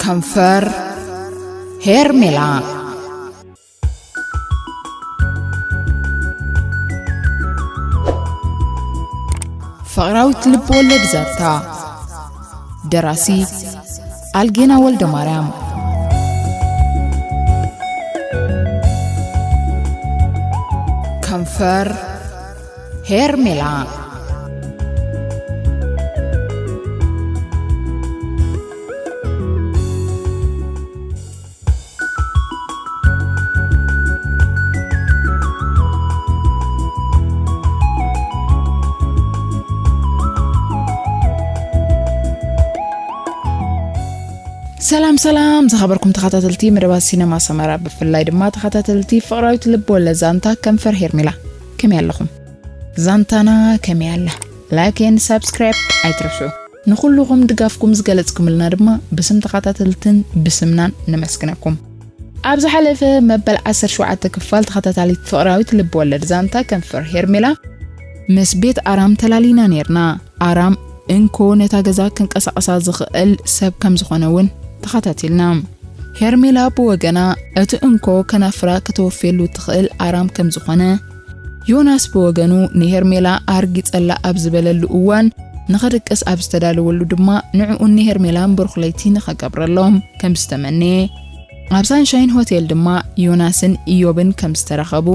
ከንፈር ሄርሜላ። ፍቕራዊት ልብ ወለድ ዛንታ። ደራሲ ኣልጌና ወልደ ማርያም። ከንፈር ሄርሜላ። ሰላም ሰላም ዝኸበርኩም ተኸታተልቲ መደባት ሲነማ ሰመራ፣ ብፍላይ ድማ ተኸታተልቲ ፍቕራዊት ልብ ወለድ ዛንታ ከንፈር ሄርሜላ፣ ከመይ ኣለኹም? ዛንታና ከመይ ኣላ? ላይክ ኤንድ ሳብስክራይብ ኣይትረስዑ። ንኹልኹም ድጋፍኩም ዝገለጽኩምልና ድማ ብስም ተኸታተልትን ብስምናን ነመስግነኩም። ኣብ ዝሓለፈ መበል ዓሰርተ ሸውዓተ ክፋል ተኸታታሊት ፍቕራዊት ልብ ወለድ ዛንታ ከንፈር ሄርሜላ፣ ምስ ቤት ኣራም ተላሊና ኔርና። ኣራም እንኮ ነታ ገዛ ክንቀሳቐሳ ዝኽእል ሰብ ከም ዝኾነ እውን ተኸታቲልና። ሄርሜላ ብወገና፣ እቲ እንኮ ከናፍራ ከተወፍየሉ እትኽእል ኣራም ከም ዝኾነ፣ ዮናስ ብወገኑ ንሄርሜላ ኣርጊጸላ ኣብ ዝበለሉ እዋን፣ ንኽድቅስ ኣብ ዝተዳለወሉ ድማ ንዕኡን ንሄርሜላን ብሩኽ ለይቲ ንኸገብረሎም ከም ዝተመነየ፣ ኣብ ሳንሻይን ሆቴል ድማ ዮናስን ኢዮብን ከም ዝተራኸቡ፣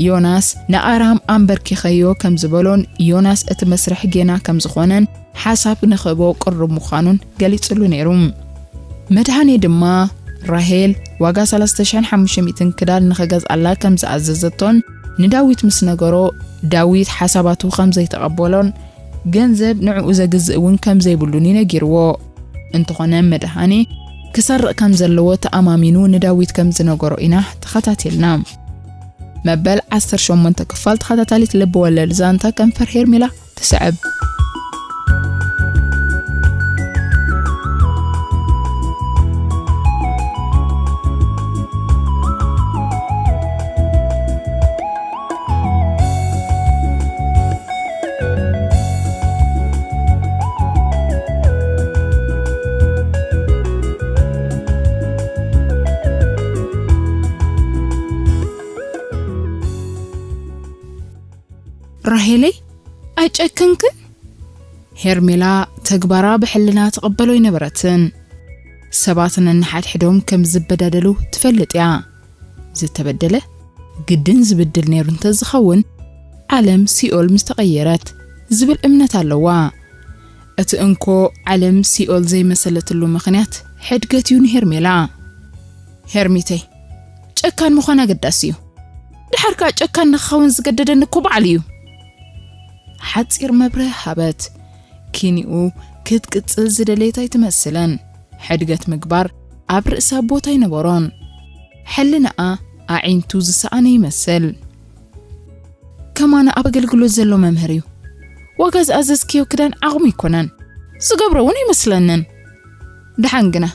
ዮናስ ንኣራም ኣንበርኪኸዮ ከም ዝበሎን ዮናስ እቲ መስርሕ ጌና ከም ዝኾነን ሓሳብ ንኽህቦ ቅሩብ ምዃኑን ገሊጹሉ ነይሩ። መድሃኔ ድማ ራሄል ዋጋ ሰለስተ ሽሕን ሓሙሽተ ሚእትን ክዳን ንኽገዝኣላ ከም ዝኣዘዘቶን ንዳዊት ምስ ነገሮ፣ ዳዊት ሓሳባቱ ከም ዘይተቐበሎን ገንዘብ ንዕኡ ዘግዝእ እውን ከም ዘይብሉን እዩ ነጊርዎ። እንተኾነ መድሃኔ ክሰርቕ ከም ዘለዎ ተኣማሚኑ ንዳዊት ከም ዝነገሮ ኢና ተኸታቲልና። መበል ዓሰርተ ሸሞንተ ክፋል ተኸታታሊት ልብ ወለድ ዛንታ ከንፈር ሄርሜላ ትስዕብ። ራሄለይ፣ ኣይጨከንክን? ሄርሜላ ተግባራ ብሕልና ትቕበሎ ኣይነበረትን። ሰባት ነንሓድሕዶም ከም ዝበዳደሉ ትፈልጥ እያ። ዝተበደለ ግድን ዝብድል ነይሩ እንተዝኸውን፣ ዓለም ሲኦል ምስ ተቐየረት ዝብል እምነት ኣለዋ። እቲ እንኮ ዓለም ሲኦል ዘይመሰለትሉ ምኽንያት ሕድገት እዩ ንሄርሜላ። ሄርሚተይ፣ ጨካን ምዃን ኣገዳሲ እዩ። ድሓር ከኣ ጨካን ንኽኸውን ዝገደደኒ እኮ ባዕሉ እዩ። ሓጺር መብርሂ ሃበት። ኪኒኡ ክትቅጽል ዝደለየት ኣይትመስልን። ሕድገት ምግባር ኣብ ርእሳ ቦታ ኣይነበሮን። ሕልናኣ ኣዒንቱ ዝሰኣነ ይመስል። ከማን ኣብ ኣገልግሎት ዘሎ መምህር እዩ። ዋጋ ዝኣዘዝክዮ ክዳን ዓቕሙ ኣይኮነን። ዝገብሮ እውን ኣይመስለንን። ደሓን ግና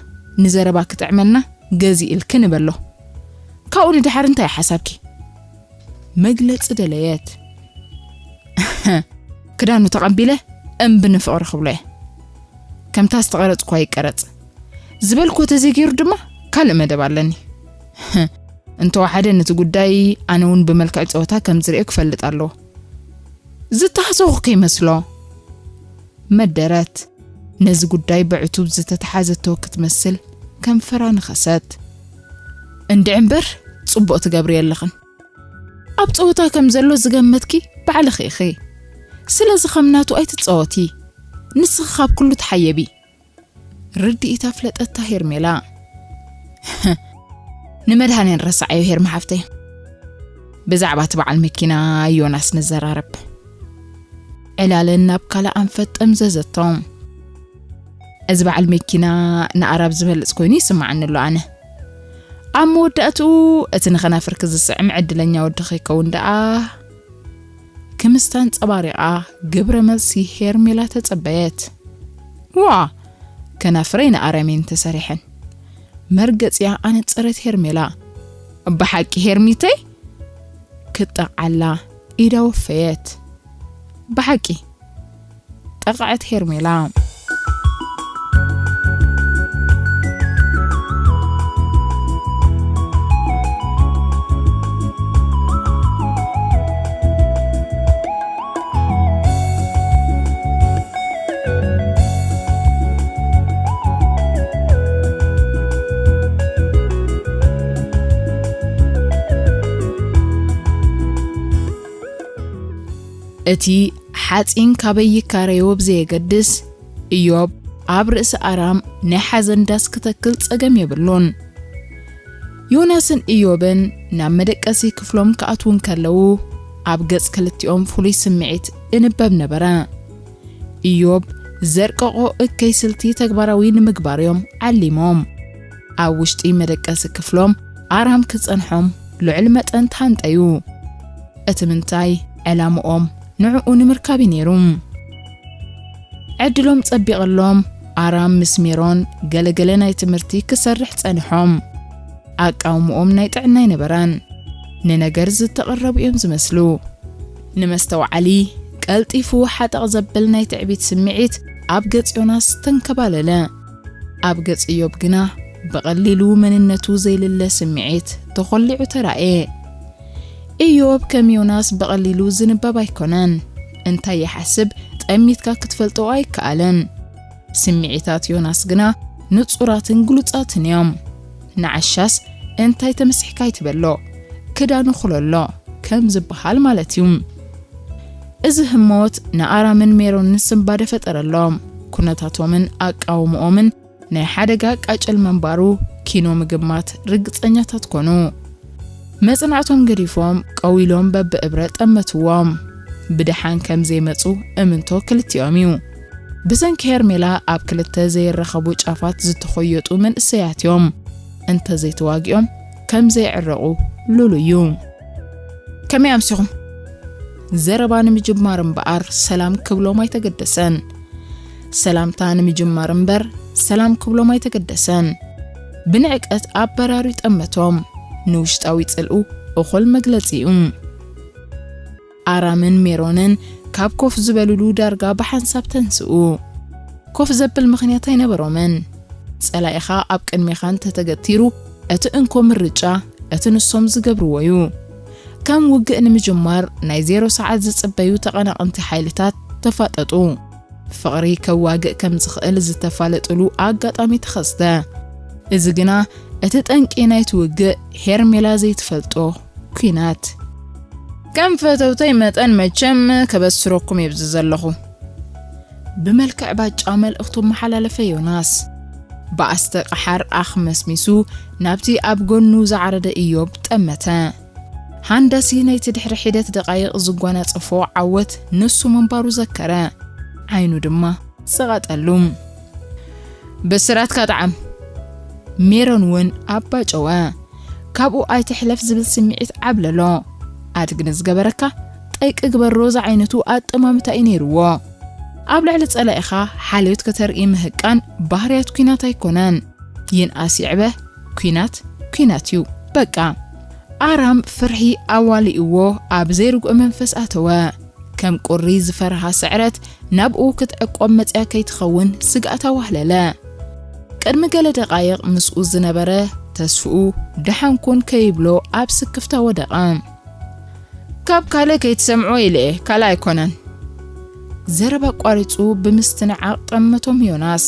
ንዘረባ ክጥዕመልና ገዚእልኪ ንበሎ። ካብኡ ንድሓር እንታይ ሓሳብኪ? መግለጺ ደለየት። ክዳኑ ተቐቢለ እምቢ ንፍቕሪ ክብሎ እየ። ከምታ ዝተቐረጽኳ ይቀረጽ ዝበልኩ ተዘይገይሩ ድማ ካልእ መደብ ኣለኒ። እንተወሓደ ነቲ ጉዳይ ኣነ እውን ብመልክዕ ጸወታ ከም ዝርእዮ ክፈልጥ ኣለዎ። ዝተሃሰኹ ከይመስሎ። መደረት ነዚ ጉዳይ ብዕቱብ ዝተተሓዘቶ ክትመስል ከንፈራ ነኸሰት። እንድዒ እምበር ጽቡቕ ትገብሪ ኣለኽን። ኣብ ጸወታ ከም ዘሎ ዝገመትኪ ባዕልኺ ኢኺ። ስለዚ ከም ናቱ ኣይትጻወቲ። ንስኺ ካብ ኩሉ ተሓየቢ። ርድኢት ኣፍለጠታ ሄርሜላ። ንመድሃኔን ረሳዓዮ ሄርሚ ሓፍተይ። ብዛዕባ እቲ በዓል መኪና ዮናስ ንዘራረብ። ዕላለን ናብ ካልእ ኣንፈት ጠምዘዘቶም። እዚ በዓል መኪና ንኣራብ ዝበልጽ ኮይኑ ይስምዓኒ ኣሎ ኣነ። ኣብ መወዳእትኡ እቲ ንኸናፍርኪ ዝስዕም ዕድለኛ ወዲ ከይከውን ደኣ ክምስታ ኣንጸባሪቓ ግብረ መልሲ ሄርሜላ ተጸበየት። ዋ! ከናፍረይ ንኣረሜን ተሰሪሐን። መርገጺኣ ኣነጸረት ሄርሜላ። ብሓቂ ሄርሚተይ? ክጠቕዓላ ኢዳ ወፈየት። ብሓቂ ጠቕዐት ሄርሜላ። እቲ ሓጺን ካበይ ይካረዮ ብዘየገድስ፣ ኢዮብ ኣብ ርእሲ ኣራም ናይ ሓዘን ዳስ ክተክል ጸገም የብሉን። ዮናስን ኢዮብን ናብ መደቀሲ ክፍሎም ክኣትዉ እንከለዉ፣ ኣብ ገጽ ክልቲኦም ፍሉይ ስምዒት እንበብ ነበረ። ኢዮብ ዘርቀቖ እከይ ስልቲ ተግባራዊ ንምግባር እዮም ዓሊሞም። ኣብ ውሽጢ መደቀሲ ክፍሎም ኣራም ክጸንሖም ልዑል መጠን ተሃንጠዩ። እቲ ምንታይ ዕላምኦም ንዕኡ ንምርካብ እዩ ነይሩ። ዕድሎም ጸቢቐሎም ኣራም ምስ ሜሮን ገለገለ ናይ ትምህርቲ ክሰርሕ ጸንሖም። ኣቃውምኦም ናይ ጥዕና ኣይነበረን። ንነገር ዝተቐረቡ እዮም ዝመስሉ። ንመስተውዓሊ ቀልጢፉ ሓጠቕ ዘብል ናይ ትዕቢት ስምዒት ኣብ ገጽ ዮናስ ተንከባለለ። ኣብ ገጽ ኢዮብ ግና ብቐሊሉ መንነቱ ዘይልለ ስምዒት ተኾሊዑ ተራእየ። ኢዮብ ከም ዮናስ ብቐሊሉ ዝንበብ ኣይኮነን። እንታይ ይሓስብ ጠሚትካ ክትፈልጦ ኣይከኣልን። ስምዒታት ዮናስ ግና ንጹራትን ግሉጻትን እዮም። ንዓሻስ እንታይ ተመሲሕካ ኣይትበሎ፣ ክዳኑ ክለሎ ከም ዝበሃል ማለት እዩ። እዚ ህሞት ንኣራምን ሜሮንን ስንባደ ፈጠረሎም። ኩነታቶምን ኣቃውምኦምን ናይ ሓደጋ ቃጭል ምንባሩ ኪኖ ምግማት ርግጸኛታት ኮኑ። መጽናዕቶም ገዲፎም ቀዊሎም በብእብረ ጠመትዎም። ብደሓን ከም ዘይመጹ እምንቶ ክልቲኦም እዩ። ብሰንኪ ሄርሜላ ኣብ ክልተ ዘይራኸቡ ጫፋት ዝተኾየጡ መንእሰያት እዮም። እንተ ዘይተዋጊኦም ከም ዘይዕረቑ ልሉ እዩ። ከመይ ኣምሲኹም? ዘረባ ንምጅማር እምበኣር ሰላም ክብሎም ኣይተገደሰን። ሰላምታ ንምጅማር እምበር ሰላም ክብሎም ኣይተገደሰን። ብንዕቀት ኣበራሪ ጠመቶም። ንውሽጣዊ ጽልኡ እኹል መግለጺ እዩ። ኣራምን ሜሮንን ካብ ኮፍ ዝበልሉ ዳርጋ ብሓንሳብ ተንስኡ። ኮፍ ዘብል ምኽንያት ኣይነበሮምን። ጸላኢኻ ኣብ ቅድሜኻ እንተተገቲሩ፣ እቲ እንኮ ምርጫ እቲ ንሶም ዝገብርዎ እዩ። ከም ውግእ ንምጅማር ናይ ዜሮ ሰዓት ዝጽበዩ ተቐናቐንቲ ሓይልታት ተፋጠጡ። ፍቕሪ ከዋግእ ከም ዝኽእል ዝተፋለጥሉ ኣጋጣሚ ተኸስተ። እዚ ግና እቲ ጠንቂ ናይቲ ውግእ ሄርሜላ ዘይትፈልጦ ኲናት። ከም ፈተውተይ መጠን መቸም ከበስረኩም እየ ኣብዚ ዘለኹ። ብመልክዕ ባጫ መልእኽቱ መሓላለፈ ዮናስ። ብኣስተቕሓር ኣኽመስሚሱ ናብቲ ኣብ ጎኑ ዝዓረደ ኢዮብ ጠመተ። ሃንዳሲ ናይቲ ድሕሪ ሒደት ደቓይቕ ዝጓናጸፎ ዓወት ንሱ ምንባሩ ዘከረ። ዓይኑ ድማ ጸቐጠሉ። ብስራትካ ጣዕም። ሜሮን እውን ኣባጨወ። ካብኡ ኣይትሕለፍ ዝብል ስምዒት ዓብለሎ። ኣድግኒ ዝገበረካ ጠይቂ ግበሮ ዝዓይነቱ ኣጠማምታ እዩ ነይርዎ። ኣብ ልዕሊ ጸላኢኻ ሓልዮት ከተርኢ ምህቃን ባህርያት ኲናት ኣይኮነን። ይንኣስ ይዕበ ኲናት ኲናት እዩ። በቃ። ኣራም ፍርሒ ኣዋሊእዎ ኣብ ዘይርጉእ መንፈስ ኣተወ። ከም ቁሪ ዝፈርሃ ስዕረት ናብኡ ክትዕቆብ መጽያ ከይትኸውን ስግኣት ኣዋህለለ። ቅድሚ ገለ ደቓይቕ ምስኡ ዝነበረ ተስፍኡ ደሓን ኩን ከይብሎ ኣብ ስክፍታ ወደቐ። ካብ ካልእ ከይትሰምዖ ኢለ እየ፣ ካልእ ኣይኮነን። ዘረባ ኣቋሪጹ ብምስትንዓቕ ጠመቶም ዮናስ።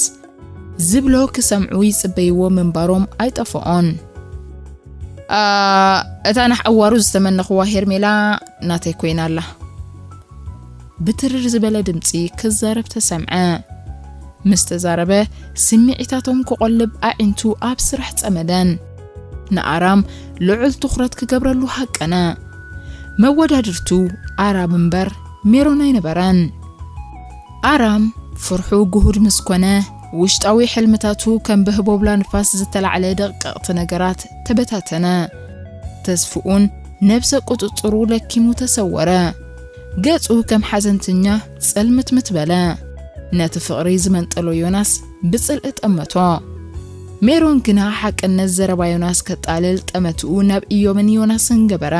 ዝብሎ ክሰምዑ ይጽበይዎ ምንባሮም ኣይጠፍኦን። "ኣ፣ እታ ናሕ ኣዋሩ ዝተመነኽዋ ሄርሜላ ናተይ ኮይና ኣላ." ብትርር ዝበለ ድምጺ ክዛረብ ተሰምዐ። ምስ ተዛረበ ስምዒታቶም ክቖልብ ኣዒንቱ ኣብ ስራሕ ጸመደን። ንኣራም ልዑል ትኹረት ክገብረሉ ሃቀነ። መወዳድርቱ ኣራም እምበር ሜሮን ኣይነበረን። ኣራም ፍርሑ ግሁድ ምስ ኮነ፣ ውሽጣዊ ሕልምታቱ ከም ብህቦብላ ንፋስ ዝተላዕለ ደቀቕቲ ነገራት ተበታተነ። ተስፍኡን ነብሰ ቁጽጽሩ ለኪሙ ተሰወረ። ገጹ ከም ሓዘንተኛ ጸልምትምት በለ። ነቲ ፍቕሪ ዝመንጠሎ ዮናስ ብጽልኢ ጠመቶ። ሜሮን ግና ሓቅነት ዘረባ ዮናስ ከጣልል ጠመትኡ ናብ ኢዮብን ዮናስን ገበረ።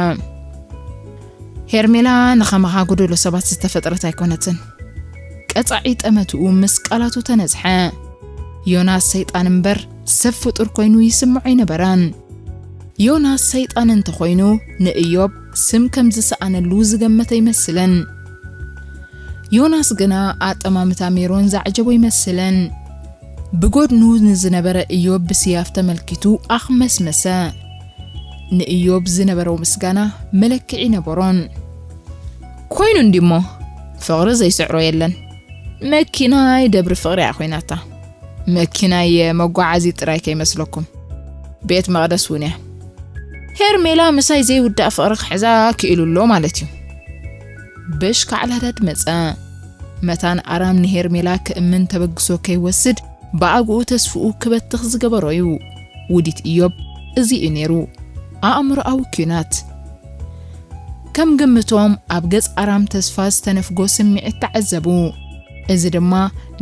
ሄርሜላ ንኸማኻ ጎደሎ ሰባት ዝተፈጥረት ኣይኮነትን። ቀጻዒ ጠመትኡ ምስ ቃላቱ ተነዝሐ። ዮናስ ሰይጣን እምበር ሰብ ፍጡር ኮይኑ ይስምዖ ኣይነበረን። ዮናስ ሰይጣን እንተኾይኑ ንእዮብ ስም ከም ዝሰኣነሉ ዝገመተ ኣይመስልን። ዮናስ ግና ኣጠማምታ ሜሮን ዘዓጀቦ ኣይመስልን። ብጎድኑ ንዝነበረ እዮብ ብስያፍ ተመልኪቱ ኣኽመስመሰ። ንእዮብ ዝነበሮ ምስጋና መለክዒ ነበሮን። "ኮይኑ እንዲሞ፣ ፍቕሪ ዘይስዕሮ የለን። መኪናይ ደብሪ ፍቕሪ እያ ኮይናታ። መኪናይ መጓዓዚ ጥራይ ከይመስለኩም፣ ቤት መቕደስ እውን እያ። ሄርሜላ ምሳይ ዘይውዳእ ፍቕሪ ክሕዛ ክኢሉ ኣሎ ማለት እዩ። በሽ ካዕላዳድ መጸ። መታን ኣራም ንሄርሜላ ክእምን ተበግሶ ከይወስድ ብኣግኡ ተስፍኡ ክበትኽ ዝገበሮ እዩ። ውዲት ኢዮብ እዚ እዩ ነይሩ። ኣእምሮኣዊ ኲናት። ከም ግምቶም ኣብ ገጽ ኣራም ተስፋ ዝተነፍጎ ስምዒት ተዓዘቡ። እዚ ድማ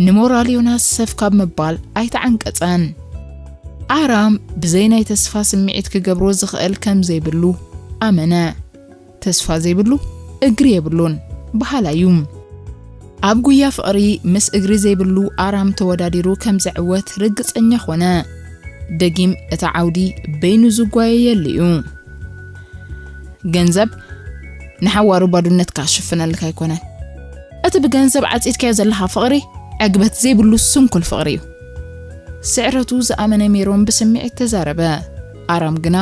ንሞራል ዮናስ ሰፍ ካብ ምባል ኣይተዓንቀጸን። ኣራም ብዘይ ናይ ተስፋ ስምዒት ክገብሮ ዝኽእል ከም ዘይብሉ ኣመነ። ተስፋ ዘይብሉ እግሪ የብሉን በሃላይ እዩ። ኣብ ጉያ ፍቕሪ ምስ እግሪ ዘይብሉ ኣራም ተወዳዲሩ ከም ዝዕወት ርግጸኛ ኾነ። ደጊም እቲ ዓውዲ በይኑ ዝጓየየሉ እዩ። ገንዘብ ንሓዋሩ ባዶነትካ ክሽፍነልካ ኣይኮነን። እቲ ብገንዘብ ዓጺድካዮ ዘለኻ ፍቕሪ ዕግበት ዘይብሉ ስንኩል ፍቕሪ እዩ። ስዕረቱ ዝኣመነ ሜሮን ብስምዒት ተዛረበ። ኣራም ግና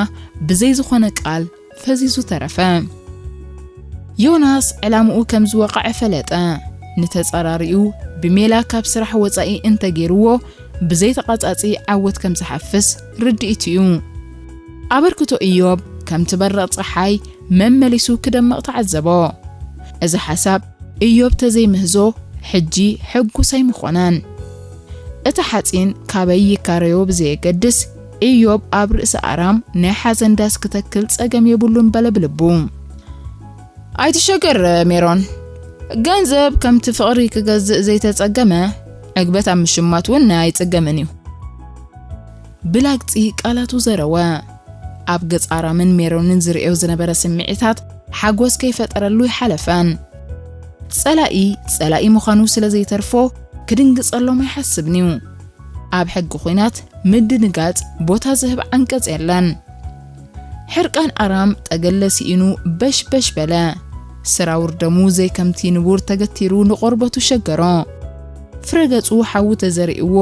ብዘይ ዝኾነ ቃል ፈዚዙ ተረፈ። ዮናስ ዕላምኡ ከም ዝወቕዐ ፈለጠ። ንተጻራሪኡ ብሜላ ካብ ስራሕ ወጻኢ እንተገይርዎ ብዘይ ተቓጻጺ ዓወት ከም ዝሓፍስ ርድኢቱ እዩ። ኣበርክቶ ኢዮብ ከምቲ በረቕ ጸሓይ መመሊሱ ክደምቕ ተዓዘቦ። እዚ ሓሳብ ኢዮብ ተዘይምህዞ ሕጂ ሕጉስ ኣይምኾነን። እቲ ሓጺን ካበይ ይካረዮ ብዘየገድስ፣ ኢዮብ ኣብ ርእሲ ኣራም ናይ ሓዘን ዳስ ክተክል ጸገም የብሉን በለ ብልቡ። ኣይትሸገር ሜሮን፣ ገንዘብ ከምቲ ፍቕሪ ክገዝእ ዘይተጸገመ፣ ዕግበት ኣብ ምሽማት እውን ኣይጽገምን እዩ። ብላግጺ ቃላቱ ዘረወ። ኣብ ገጽ ኣራምን ሜሮንን ዝርእዮ ዝነበረ ስምዒታት ሓጎስ ከይፈጠረሉ ይሓለፈን። ጸላኢ ጸላኢ ምዃኑ ስለ ዘይተርፎ ክድንግጸሎም ኣይሓስብን እዩ። ኣብ ሕጊ ኲናት ምድንጋጽ ቦታ ዝህብ ዓንቀጽ የለን። ሕርቃን ኣራም ጠገለ ስኢኑ በሽበሽ በለ። ስራውር ደሙ ዘይከምቲ ንቡር ተገቲሩ ንቆርበቱ ሸገሮ። ፍረ ገጹ ሓዊ ተዘሪእዎ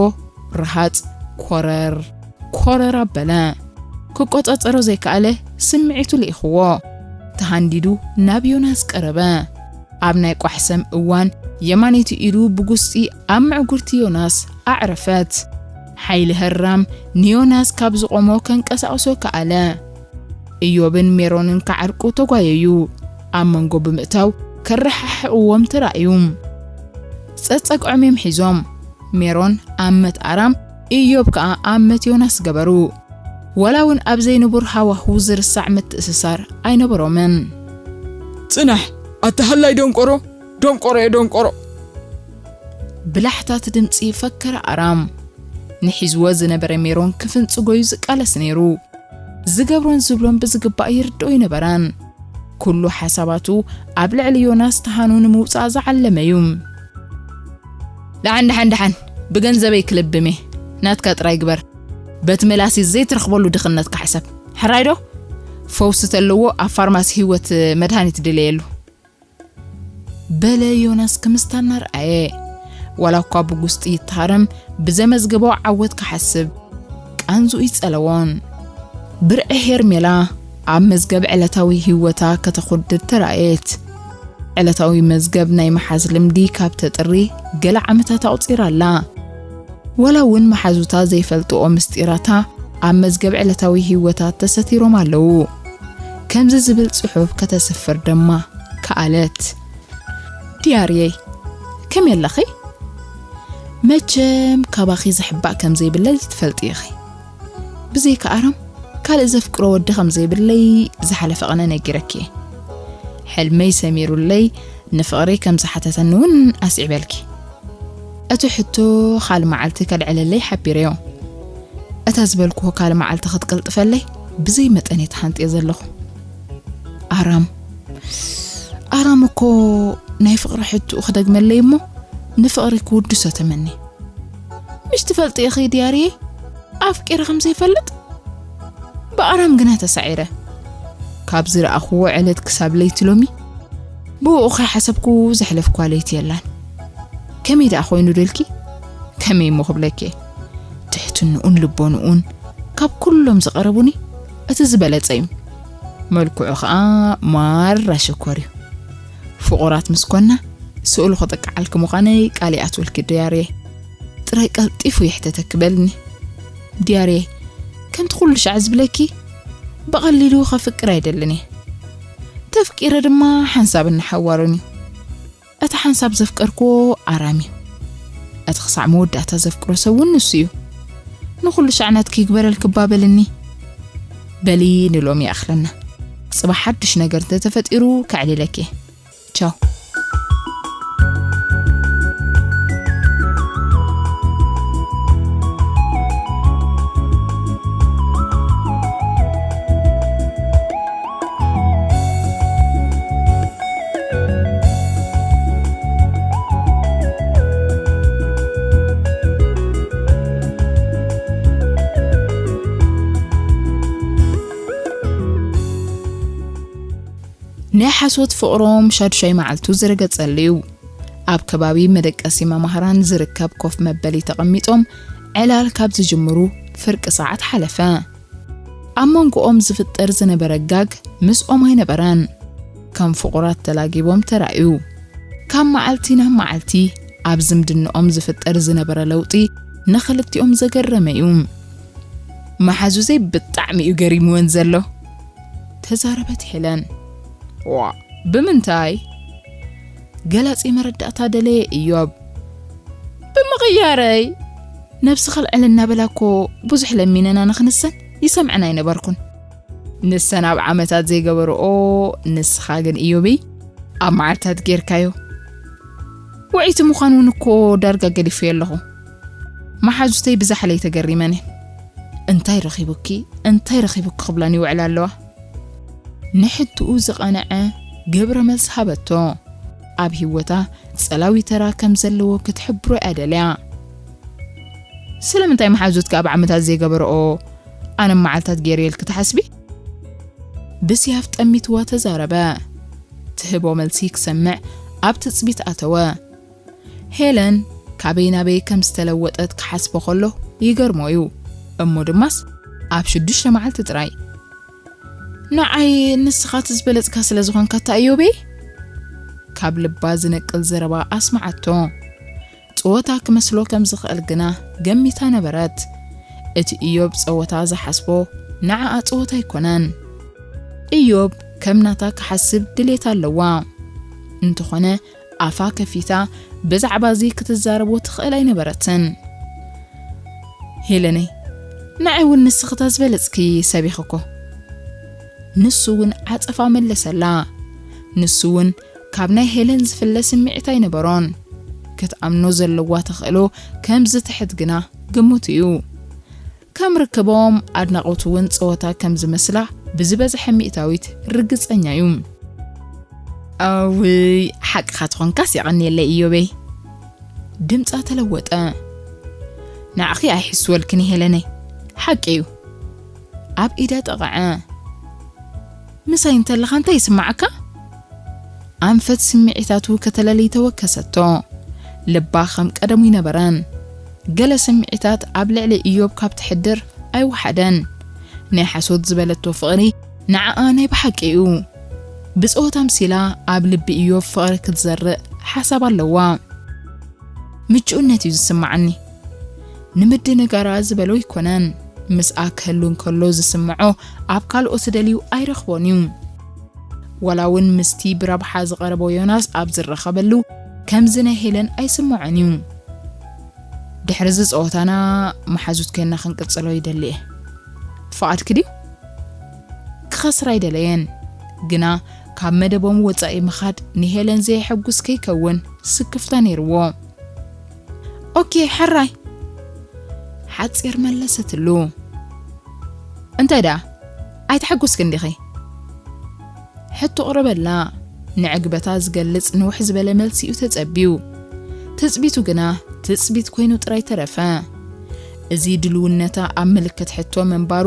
ረሃጽ ኮረር ኮረር ኣበለ። ክቆጻጸሮ ዘይከኣለ ስምዒቱ ልኢኽዎ። ተሃንዲዱ ናብ ዮናስ ቀረበ። ኣብ ናይ ቋሕሰም እዋን የማነይቲ ኢዱ ብጉስጢ ኣብ ምዕጉርቲ ዮናስ ኣዕረፈት። ሓይሊ ህራም ንዮናስ ካብ ዝቖሞ ከንቀሳቕሶ ከኣለ። ኢዮብን ሜሮንን ክዓርቁ ተጓየዩ። ኣብ መንጎ ብምእታው ከረሓሕቕዎም ተራእዩ። ጸጸግዖም እዮም ሒዞም። ሜሮን ኣመት ኣራም፣ ኢዮብ ከኣ ኣመት ዮናስ ገበሩ። ወላ እውን ኣብ ዘይንቡር ሃዋህው ዝርሳዕ ምትእስሳር ኣይነበሮምን። ጽናሕ፣ ኣታ ሃላይ ደንቆሮ፣ ደንቆሮ እየ ደንቆሮ። ብላሕታት ድምጺ ፈከረ ኣራም። ንሒዝዎ ዝነበረ ሜሮን ክፍንጽጎዩ ዝቃለስ ነይሩ። ዝገብሮን ዝብሎን ብዝግባእ ይርድኦ ኣይነበረን። ኩሉ ሓሳባቱ ኣብ ልዕሊ ዮናስ ተሃኑ ንምውጻእ ዝዓለመ እዩ። ደሓን፣ ደሓን፣ ደሓን፣ ብገንዘበይ ክልብም እየ። ናትካ ጥራይ ግበር። በቲ ምላሲ ዘይትረኽበሉ ድኽነትካ ሕሰብ። ሕራይ ዶ? ፈውሲ ተለዎ ኣብ ፋርማሲ ህይወት መድሃኒት ድለየሉ። በለ ዮናስ ክምስታ እናርኣየ። ዋላ እኳ ብጉስጢ ይተሃረም፣ ብዘመዝገቦ ዓወት ክሓስብ ቃንዝኡ ይጸለዎን። ብርዒ ሄርሜላ ኣብ መዝገብ ዕለታዊ ህይወታ ከተኹድድ ተራእየት። ዕለታዊ መዝገብ ናይ ምሓዝ ልምዲ ካብ ተጥሪ ገለ ዓመታት ኣቑጺራ ኣላ። ዋላ እውን መሓዙታ ዘይፈልጥኦ ምስጢራታ ኣብ መዝገብ ዕለታዊ ህይወታ ተሰቲሮም ኣለዉ። ከምዚ ዝብል ጽሑፍ ከተስፍር ድማ ከኣለት። ዲያርየይ፣ ከመይ ኣለኺ? መቸም ካባኺ ዝሕባእ ከም ዘይብለይ ትፈልጢ ኢኺ። ብዘይካ ኣረም ካልእ ዘፍቅሮ ወዲ ከም ዘይብለይ ዝሓለፈ ቐነ ነጊረኪ እየ። ሕልመይ ሰሚሩለይ ንፍቕሪ ከም ዝሓተተኒ እውን ኣስዒበልኪ። እቲ ሕቶ ካልእ መዓልቲ ከልዕለለይ ሓቢረዮ። እታ ዝበልክዎ ካልእ መዓልቲ ክትቅልጥፈለይ ብዘይ መጠን እየ ተሃንጥየ ዘለኹ። ኣራም፣ ኣራም እኮ ናይ ፍቕሪ ሕቶኡ ክደግመለይ እሞ ንፍቕሪ ክውድሶ ተመኒ። ምሽ ትፈልጢ ኢኺ ዲያርየይ ኣፍቂረ ከም ዘይፈልጥ? ብኣራም ግና ተሳዒረ። ካብ ዝረኣኽዎ ዕለት ክሳብ ለይቲ ሎሚ ብኡ ከይሓሰብኩ ዘሕለፍኳ ለይቲ የላን። ከመይ ደኣ ኮይኑ ደልኪ? ከመይ እሞ ክብለኪ? ትሕትንኡን ልቦንኡን ካብ ኩሎም ዝቐረቡኒ እቲ ዝበለጸ እዩ። መልክዑ ኸኣ ማራ ሽኮር እዩ። ፍቑራት ምስ ኮና ስእሉ ክጥቅዓልኪ ምዃነይ ቃል ይኣትወልኪ ዲያርየ። ጥራይ ቀልጢፉ ይሕተተኪ በልኒ። ዲያርየ፣ ከምቲ ኩሉ ሻዕ ዝብለኪ፣ ብቐሊሉ ከፍቅር ኣይደልን እየ። ተፍቂረ ድማ ሓንሳብን ንሓዋሩን እዩ። እቲ ሓንሳብ ዘፍቀርክዎ ኣራም እዩ። እቲ ክሳዕ መወዳእታ ዘፍቅሮ ሰብ እውን ንሱ እዩ። ንኹሉ ሻዕ ናትኪ ይግበረልኪ እባ በልኒ። በሊ ንሎሚ ይኣኽለና። ጽባሕ ሓድሽ ነገር እንተተፈጢሩ ከዕልለኪ እየ። ቻው። ናይ ሓሶት ፍቕሮም ሻድሻይ መዓልቱ ዝረገጸሉ እዩ። ኣብ ከባቢ መደቀሲ መማህራን ዝርከብ ኮፍ መበሊ ተቐሚጦም ዕላል ካብ ዝጅምሩ ፍርቂ ሰዓት ሓለፈ። ኣብ መንጎኦም ዝፍጠር ዝነበረ ጋግ ምስኦም ኣይነበረን። ከም ፍቑራት ተላጊቦም ተራእዩ። ካብ መዓልቲ ናብ መዓልቲ ኣብ ዝምድንኦም ዝፍጠር ዝነበረ ለውጢ ንኽልቲኦም ዘገረመ እዩ። መሓዙዘይ ብጣዕሚ እዩ ገሪምወን ዘሎ፣ ተዛረበት ሄለን። ዋ፣ ብምንታይ? ገላጺ መረዳእታ ደለየ እዮብ። ብምቕያረይ። ነብሲ ከልዕል እናበላ እኮ ብዙሕ ለሚነና ንኽንሰን ይሰምዐን ኣይነበርኩን። ንሰን ኣብ ዓመታት ዘይገበርኦ፣ ንስኻ ግን እዮበይ ኣብ መዓልታት ጌርካዮ። ውዕይቲ ምዃን እውን እኮ ዳርጋ ገዲፈዮ ኣለኹ። መሓዙተይ ብዛሕለይ ተገሪመን እየን። እንታይ ረኺቡኪ፣ እንታይ ረኺቡኪ ክብላን ይውዕላ ኣለዋ። ንሕትኡ ዝቐንዐ ግብረ መልሲ ሃበቶ። ኣብ ህይወታ ጸላዊ ተራ ከም ዘለዎ ክትሕብሮ እያ ደልያ። ስለምንታይ መሓዙትኪ ኣብ ዓመታት ዘይገበርኦ ኣነ መዓልታት ገይረ ኢልኪ ትሓስቢ? ብስያፍ ጠሚትዋ ተዛረበ። ትህቦ መልሲ ክሰምዕ ኣብ ትጽቢት ኣተወ። ሄለን ካበይ ናበይ ከም ዝተለወጠት ክሓስቦ ከሎ ይገርሞ እዩ። እሞ ድማስ ኣብ ሽዱሽተ መዓልቲ ጥራይ። ንዓይ ንስኻ እቲ ዝበለጽካ ስለ ዝኾንካ እታ እዮበይ? ካብ ልባ ዝነቅል ዘረባ ኣስመዓቶ። ጸወታ ክመስሎ ከም ዝኽእል ግና ገሚታ ነበረት። እቲ እዮብ ጸወታ ዝሓስቦ ንዓኣ ጸወታ ኣይኮነን። እዮብ ከም ናታ ክሓስብ ድሌት ኣለዋ። እንተኾነ ኣፋ ከፊታ ብዛዕባ እዚ ክትዛረቦ ትኽእል ኣይነበረትን። ሄለነይ፣ ንዓይ እውን ንስኺ እታ ዝበለጽኪ ሰብ ኢኺ እኮ። ንሱ እውን ዓጸፋ መለሰላ። ንሱ እውን ካብ ናይ ሄለን ዝፍለ ስምዒት ኣይነበሮን። ክትኣምኖ ዘለዋ ተኽእሎ ከም ዝትሕት ግና ግምቱ እዩ። ከም ርክቦም ኣድናቖት እውን ጸወታ ከም ዝመስላ ብዝበዝሐ ሚእታዊት ርግጸኛ እዩ። ኣውይ፣ ሓቅኻ ትኾንካስ የቐንየለይ እዮበይ። ድምጻ ተለወጠ። ንዓኺ ኣይሕስወልክን ሄለነይ። ሓቂ እዩ። ኣብ ኢዳ ጠቐዐ። ምሳይ እንተለኻ እንታይ ይስምዓካ? ኣንፈት ስምዒታቱ ከተለሊ ተወከሰቶ። ልባ ከም ቀደሙ ይነበረን። ገለ ስምዒታት ኣብ ልዕሊ እዮብ ካብ ትሕድር ኣይወሓደን። ናይ ሓሶት ዝበለቶ ፍቕሪ ንዓኣ ናይ ብሓቂ እዩ። ብጸወታ ኣምሲላ ኣብ ልቢ እዮብ ፍቕሪ ክትዘርእ ሓሳብ ኣለዋ። ምቹእነት እዩ ዝስምዓኒ። ንምድንጋራ ዝበሎ ኣይኮነን። ምስኣ ክህሉ እንከሎ ዝስምዖ ኣብ ካልኦት ደልዩ ኣይረኽቦን እዩ። ዋላ እውን ምስቲ ብረብሓ ዝቐረቦ ዮናስ ኣብ ዝረኸበሉ ከምዚ ናይ ሄለን ኣይስምዖን እዩ። ድሕሪ እዚ ጸወታና መሓዙት ኮይና ክንቅጽሎ ይደሊ እየ። ፍቓድኪ ድዩ? ክኸስር ኣይደለየን። ግና ካብ መደቦም ወጻኢ ምኻድ ንሄለን ዘየሐጉስ ከይከውን ስክፍታ ነይርዎ። ኦኬ፣ ሕራይ። ሓጺር መለሰትሉ። እንታይ ደኣ? ኣይተሓጎስክን ዲኺ? ሕቶ ቅረበላ። ንዕግበታ ዝገልጽ ንውሕ ዝበለ መልሲ እዩ ተጸብዩ። ትጽቢቱ ግና ትጽቢት ኮይኑ ጥራይ ተረፈ። እዚ ድልውነታ ኣብ ምልክት ሕቶ ምንባሩ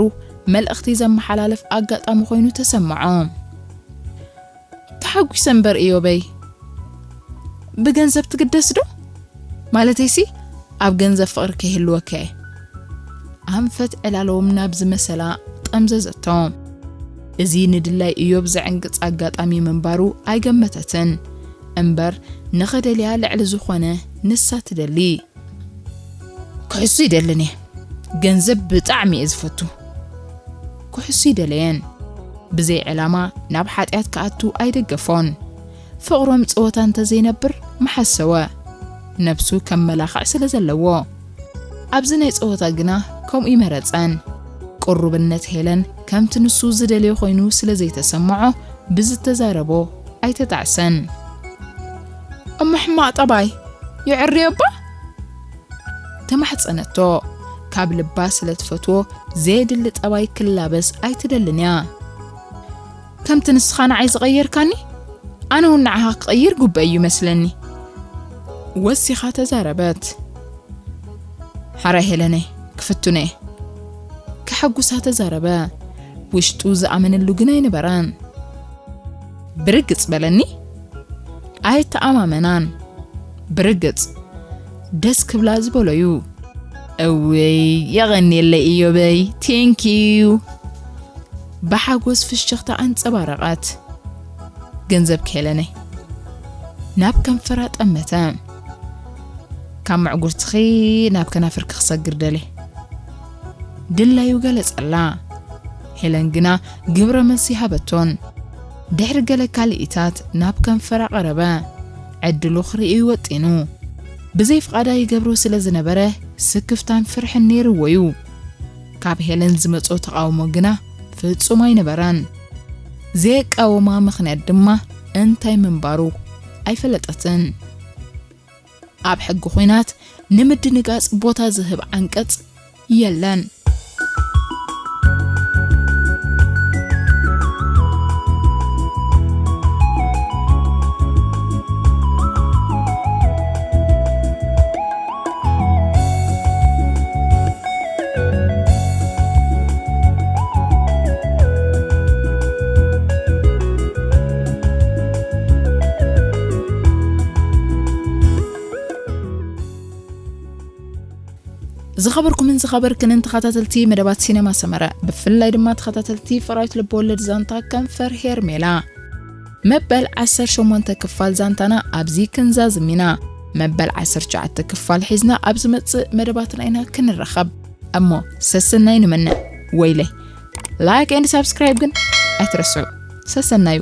መልእኽቲ ዘመሓላልፍ ኣጋጣሚ ኮይኑ ተሰምዖ። ተሓጒሰ እምበር እዮበይ። ብገንዘብ ትግደስ ዶ? ማለተይሲ ኣብ ገንዘብ ፍቕሪ ከይህልወካ እየ። ኣንፈት ዕላሎም ናብ ዝመሰላ ጠምዘዘቶ። እዚ ንድላይ እዮብ ዘዕንቅጽ ኣጋጣሚ ምንባሩ ኣይገመተትን። እምበር ንኸደልያ ልዕሊ ዝኾነ ንሳ ትደሊ። ክሕሱ ይደልን እየ። ገንዘብ ብጣዕሚ እየ ዝፈቱ። ክሕሱ ይደለየን። ብዘይ ዕላማ ናብ ሓጢኣት ክኣቱ ኣይደገፎን። ፍቕሮም ጸወታ እንተዘይነብር ምሓሰወ። ነብሱ ከም መላኽዕ ስለ ዘለዎ። ኣብዚ ናይ ጸወታ ግና ከምኡ ይመረጸን። ቅሩብነት ሄለን ከምቲ ንሱ ዝደልዮ ኮይኑ ስለ ዘይተሰምዖ ብዝተዛረቦ ኣይተጣዕሰን። እሞ ሕማቕ ጠባይ ይዕርዮ እባ? ተማሕጸነቶ። ካብ ልባ ስለ ትፈትዎ ዘየድሊ ጠባይ ክላበስ ኣይትደልን እያ። ከምቲ ንስኻ ንዓይ ዝቐየርካኒ ኣነ እውን ንዓኻ ክቐይር ግቡእ እዩ መስለኒ። ወሲኻ ተዛረበት። ሓራይ ሄለነይ ክፍቱነ እየ። ከሐጉሳ ተዛረበ። ውሽጡ ዝኣመነሉ ግን ኣይነበረን። ብርግጽ በለኒ። ኣይተኣማመናን። ብርግጽ ደስ ክብላ ዝበሎዩ። እውይ የቐንየለይ እዮበይ፣ ቴንኪዩ። ብሓጎስ ፍሽኽታ ኣንጸባረቐት። ገንዘብ ከየለነይ ናብ ከንፈራ ጠመተ። ካብ ምዕጉርትኺ ናብ ከናፍርኪ ክሰግር ደልየ። ድላዩ ገለጸላ። ሄለን ግና ግብረ መልሲ ሃበቶን። ድሕሪ ገለ ካልኢታት ናብ ከንፈራ ቀረበ። ዕድሉ ክርእዩ ወጢኑ። ብዘይ ፍቓዳ ይገብሮ ስለ ዝነበረ ስክፍታን ፍርሕን ነይርዎ እዩ። ካብ ሄለን ዝመጾ ተቓውሞ ግና ፍጹም ኣይነበረን። ዘየቃወማ ምኽንያት ድማ እንታይ ምንባሩ ኣይፈለጠትን። ኣብ ሕጊ ኹናት ንምድንጋጽ ቦታ ዝህብ ዓንቀጽ የለን። ዝኸበርኩምን ዝኸበርክንን ተኸታተልቲ መደባት ሲነማ ሰመረ፣ ብፍላይ ድማ ተኸታተልቲ ፍቕራዊት ልበወለድ ዛንታ ከንፈር ሄርሜላ፣ መበል ዓሰርተ ሸሞንተ ክፋል ዛንታና ኣብዚ ክንዛዝም ኢና። መበል ዓሰርተ ትሽዓተ ክፋል ሒዝና ኣብ ዝመጽእ መደባትና ኢና ክንራኸብ። እሞ ሰሰናዩ ንምነ። ወይለይ፣ ላይክ ኤንድ ሳብስክራይብ ግን ኣይትረስዑ። ሰሰናዩ።